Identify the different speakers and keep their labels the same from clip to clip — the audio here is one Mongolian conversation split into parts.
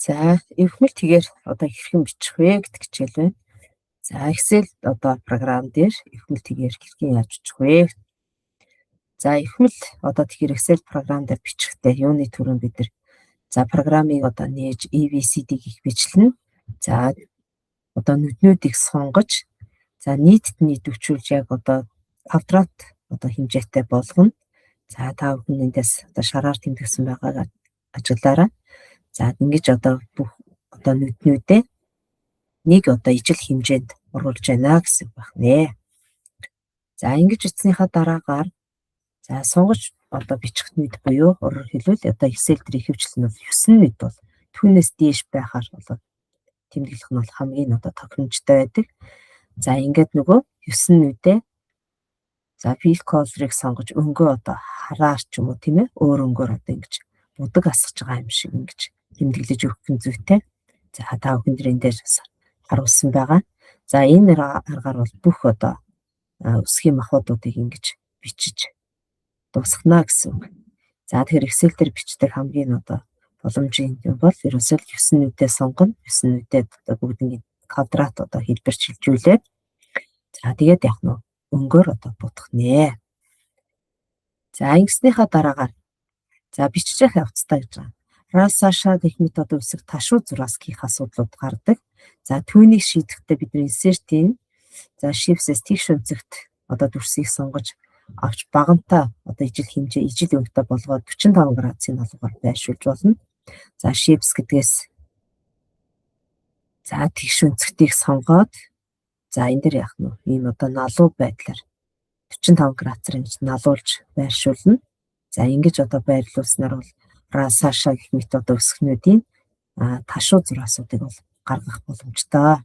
Speaker 1: За, эвхмэл тэгээр одоо хэрхэн бичих вэ гэдэг хичээл байна. За, Excel одоо програм дээр эвхмэл тэгээр хэрхэн яаж бичих вэ? За, эвхмэл одоо тэгэхээр Excel програм дээр бичихтэй юуны түрүүн бид нар за програмыг одоо нээж ABCD гэх бичлэн. За, одоо нүднүүдийг сонгож за нийтэд нь идэвхжүүлж яг одоо квадрат одоо хэмжээтэй болгоно. За, та бүхэн эндээс одоо шараар тэмдэгсэн байгааг ажиглаарай. За, ингэж одоо бүх одоо нүднүүдээ нэг одоо ижил хэмжээнд оруулж байна гэсэн үг байна. За, ингэж бичснийхаа дараагаар за сонгож одоо бичих нүд буюу өөрөөр хэлбэл одоо Excel дээр ихэвчлэн бол 9 нүд бол түүнээс дээш байхаар болоо тэмдэглэх нь бол хамгийн одоо тохиромжтой байдаг. За, ингээд нөгөө 9 нүдээ за fill color-ыг сонгож өнгөө одоо хараар ч юм уу тийм өөр өнгөөр одоо ингэж будаг асгаж байгаа юм шиг ингэж тэмдэглэж өгөх нь зүйтэй. За, та бүхэн энэ дээр харуулсан байгаа. За, энэ аргаар бол бүх одоо өсгийн махбодуудыг ингэж бичиж дуусгана гэсэн үг. За, тэгэхээр Excel дээр бичдэг хамгийн одоо боломжийн юм бол ерөөсөө л 9 нүдээ сонгоно. 9 нүдээ одоо бүгднийг квадрат одоо хэлбэр шилжүүлээд за тэгээд яг нь өнгөөр одоо будах нэ. За, ингэснийхаа дараагаар за биччих явцтай гэж байгаа. Расаша гэх мэт одоо үсэг ташуу зураас хийх асуудлууд гардаг. За, түүнийг шийдэхдээ бид нар insert-ийн за shapes-ээс тэгш өнцөгт одоо дүрсийг сонгож авч багантай одоо ижил хэмжээ, ижил өнгөтэй болгоод 45 градусын налуугаар байршуулж болно. За, shapes гэдгээс за тэгш өнцөгтийг сонгоод за энэ дэр яах нь ийм одоо налуу байдлаар 45 градусаар ингэж налуулж байршуулна. За, ингэж одоо байрлуулснаар бол расаша гэх мэт одоо өсгнүүдийн ташуу зураасуудыг бол гаргах боломжтой.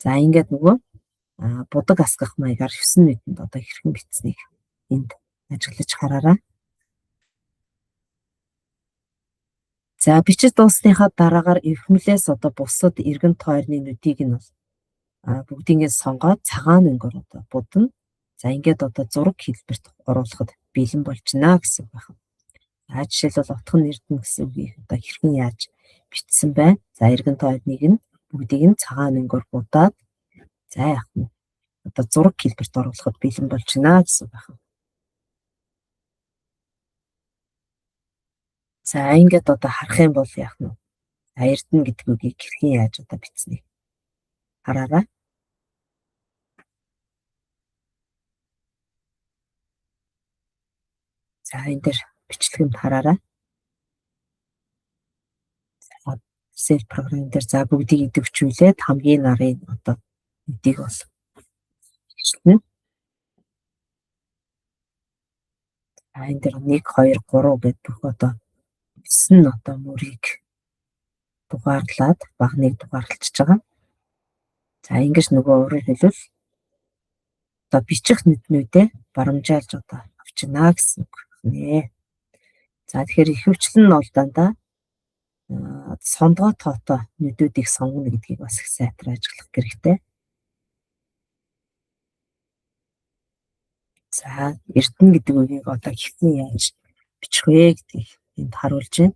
Speaker 1: За, ингээд нөгөө будаг асгах маягаар 9 нүдэнд одоо хэрхэн бичсэнийг энд ажиглаж хараарай. За, бичиж дууссныхаа дараагаар эвхмэлээс одоо бусад эргэн тойрны нүдийг нь бол бүгдийг нь сонгоод цагаан өнгөөр одоо будна. За, ингээд одоо зураг хэлбэрт оруулахад бэлэн болж байна гэсэн үг байна. За, жишээлбэл утхан эрдэнэ гэсэн үгийг одоо хэрхэн яаж бичсэн байна. За, эргэн тойрныг нь бүгдийг нь цагаан өнгөөр будаад за яах нь одоо зураг хэлбэрт оруулахад бэлэн болж байна гэсэн үг байна. За, ингээд одоо харах юм бол яах нь эрдэнэ гэдэг үгийг хэрхэн яаж одоо бичсэнийг хараарай. За, энэ дээр бичлэгэнд хараарай. За, Excel програм дээр за бүгдийг идэвхжүүлээд хамгийн нарын одоо нүдийг бол бичлэнэ. За, энэ дээр 1 2 3 гэдэг бүх одоо 9 одоо мөрийг дугаарлаад багныг дугаарлчихж байгаа. За, ингэж нөгөө өөрөөр хэлбэл одоо бичих нүднүүдээ барамжаалж одоо авчина гэсэн үг нэ. За, тэгэхээр ихэвчлэн нь бол дандаа сондгоо тоотой нүдүүдийг сонгоно гэдгийг бас их сайтар ажиглах хэрэгтэй. За, эрдэнэ гэдэг үгийг одоо хэрхэн яаж бичих вэ гэдгийг энд харуулж байна.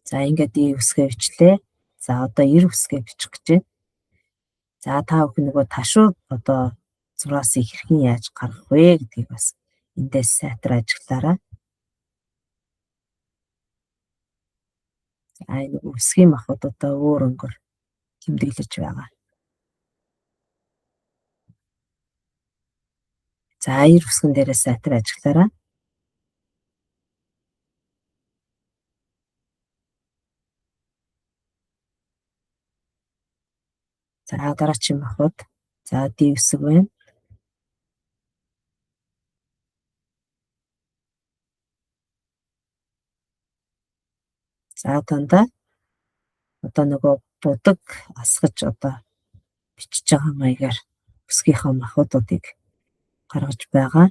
Speaker 1: За, ингээд и үсгээ бичлээ. За, одоо 90 үсгээ бичих гэж байна. За, та бүхэн нөгөө ташуу одоо зураасыг хэрхэн яаж гаргах вэ гэдгийг бас эндээс сайтар ажиглаарай. За, энэ үсгийн махбод одоо өөр өнгөөр тэмдэглэж байгаа. За, 90 үсгэн дээрээ сайтар ажиглаарай. За, дараагийн махбод за D үсэг байна. За, дандаа одоо нөгөө будаг асгаж одоо бичиж байгаа маягаар өсгийнхаа махбодуудыг гаргаж байгаа.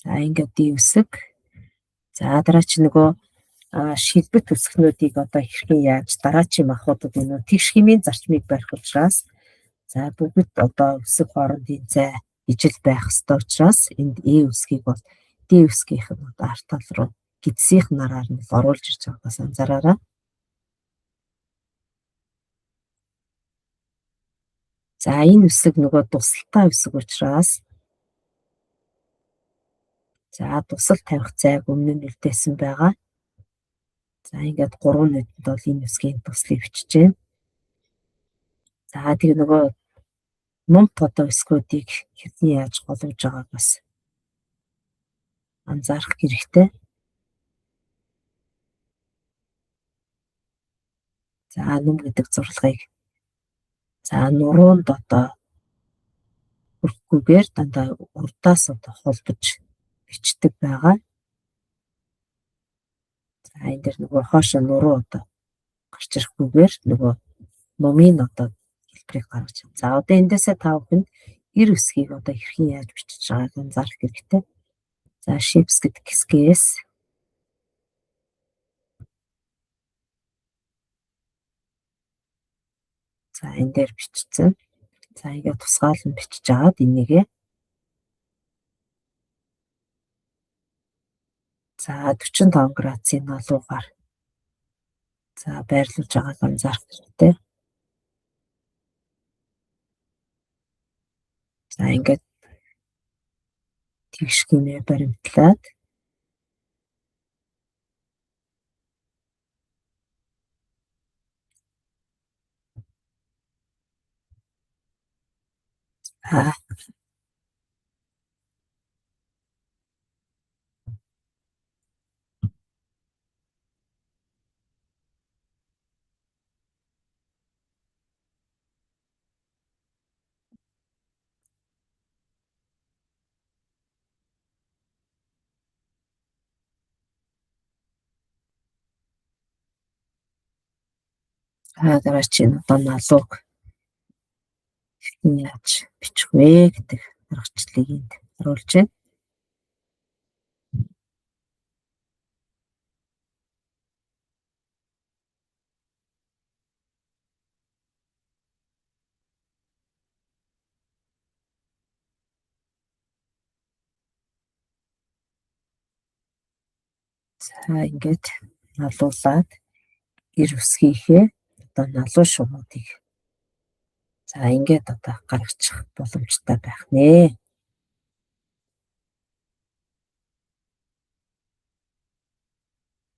Speaker 1: За, ингээд D үсэг. За, дараач нөгөө шилбэт өсгнүүдийг одоо хэрхэн яаж дараачийн махбодод энэ тэгш хэмийн зарчмыг барих учраас за бүгд одоо өсөг хоорондын зай ижил байх ёстой учраас энд Э үсгийг бол Д үсгийнх нь одоо арт тал руу гэдсийнх нараар нь оруулж ирж байгааг бас анзаараарай. За энэ үсэг нөгөө тусалтай үсэг учраас за тусал тавих зайг өмнө нь үлдээсэн байгаа. За ингээд 3 нүдэнд бол энэ үсгийн туслыг бичиж байна. За тэг нөгөө нумт одоо үсгүүдийг хэрхэн яаж головж байгааг бас анзаарах хэрэгтэй. За нүм гэдэг зурлагыг за нуруунд одоо хүрэхгүйгээр дандаа урдаас одоо холбож бичдэг байгаа. За энэ дэр нөгөө хоошо нуруу одоо гарч ирэхгүйгээр нөгөө нумын одоо хэлбэрийг гаргаж байна. За одоо эндээсээ та бүхэнд эр үсгийг одоо хэрхэн яаж бичиж байгааг анзаарах хэрэгтэй. За shapes гэдэг хэсгээс за энэ дээр бичсэн. За ингээд тусгаал нь бичиж агаад энийгээ за 45 градусын налуугаар за байрлуулж байгааг анзаарах хэрэгтэй. За ингээд тэгш гинэ баримтлаад за дараа чинь одоо налууг хэрхэн яаж бичих вэ гэдэг аргачлалыг энд харуулж байна. За ингээд налуулаад эр үсгийнхээ одоо налуу шумуудыг за ингээд одоо гаргачих боломжтой байх нэ.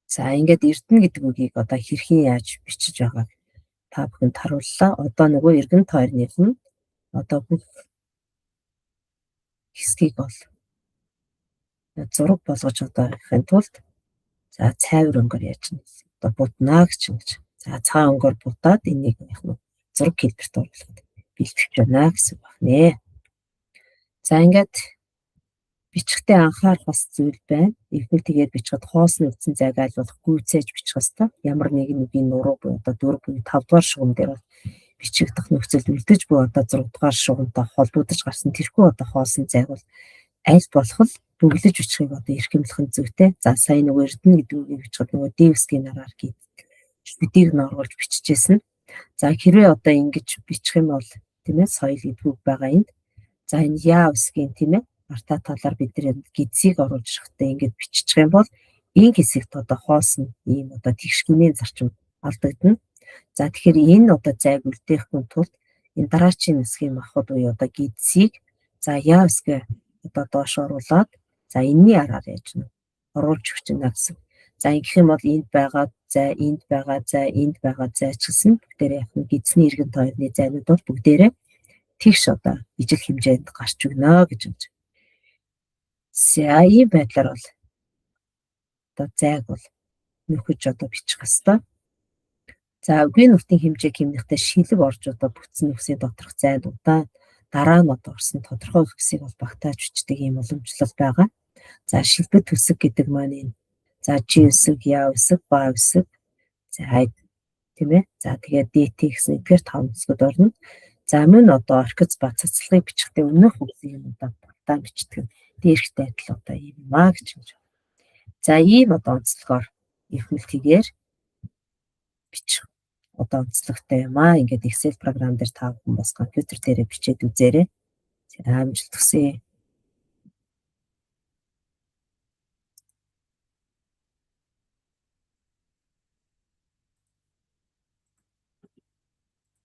Speaker 1: За ингээд эрдэнэ гэдэг үгийг одоо хэрхэн яаж бичиж байгааг та бүхэнд харууллаа. Одоо нөгөө эргэн тойрных нь одоо бүх хэсгийг бол зураг болгож одоо явахын тулд за цайвар өнгөөр яаж нь одоо буднаа гэж ингэж. За цагаан өнгөөр будаад энийг яг нь зураг хэлбэрт оруулахад бэлтгэж байна гэсэн үг байна. За ингээд бичихтэй анхаарах бас зүйл байна. Эхний тэгээд бичихэд хоосон үтсэн зайг аль болох гүйцээж бичих ёстой. Ямар нэгэн үгийн нуруу буюу одоо 4 буюу 5 дугаар шугам дээр бол бичигдэх нөхцөлд үлдэж буй одоо 6 дугаар шугамтай холбогдож гарсан тэрхүү одоо хоосон зайг бол аль болох л бөглөж бичихийг одоо эрхэмлэх нь зүйтэй. За сая нөгөө эрдэнэ гэдэг үгийг бичихэд нөгөө D үсгийн нараар шүдийг нь оруулж бичижсэн. За хэрвээ одоо ингэж бичих юм бол тийм ээ соёл гэдэг үг байгаа энд. За энэ яа үсгийн тийм ээ артаа талаар бид нэр гидсийг оруулж ирэхдээ ингэж биччих юм бол энэ хэсэгт одоо хоосон ийм одоо тэгш гинийн зарчим алдагдана. За тэгэхээр энэ одоо зайг үлдээхгүй тулд энэ дараачийн хэсгийн махбод буюу одоо гидсийг за яа үсгээ одоо доош оруулаад за энэний араар яаж нь оруулж өгч байна гэсэн. За ингэх юм бол энд байгаа зай, энд байгаа зай, энд байгаа зай ч гэсэн бүгдээрээ яг нь гидсний эргэн тойрны зайнууд бол бүгдээрээ тэгш одоо ижил хэмжээнд гарч өгнө гэж байна. За ийм байдлаар бол одоо зайг бол нөхөж одоо бичих ёстой. За үгийн нүртийн хэмжээ хэмнэхдээ шилэг орж одоо бүтсэн нөхсийн доторх зайд удаан дараа нь одоо орсон тодорхой үгсийг бол багтааж бичдэг ийм уламжлал байгаа. За шилбэт төсөг гэдэг маань энэ за Ж үсэг, Я үсэг, Ба үсэг. За тийм ээ. За тэгээд ДТ гэсэн эдгээр таван үсгүүд орно. За мөн одоо орхиц ба цацлагыг бичихтэй өмнөх үгсийг нь одоо багтаан бичдэг нь дээрхтэй адил одоо ийм юм аа гэж хэлж байна. За ийм одоо онцлогоор эрхмэлтийгээр бичих одоо онцлогтой юм аа. Ингээд Excel програм дээр та бүхэн бас компьютер дээрээ бичээд үзээрэй. За, амжилт хүсье.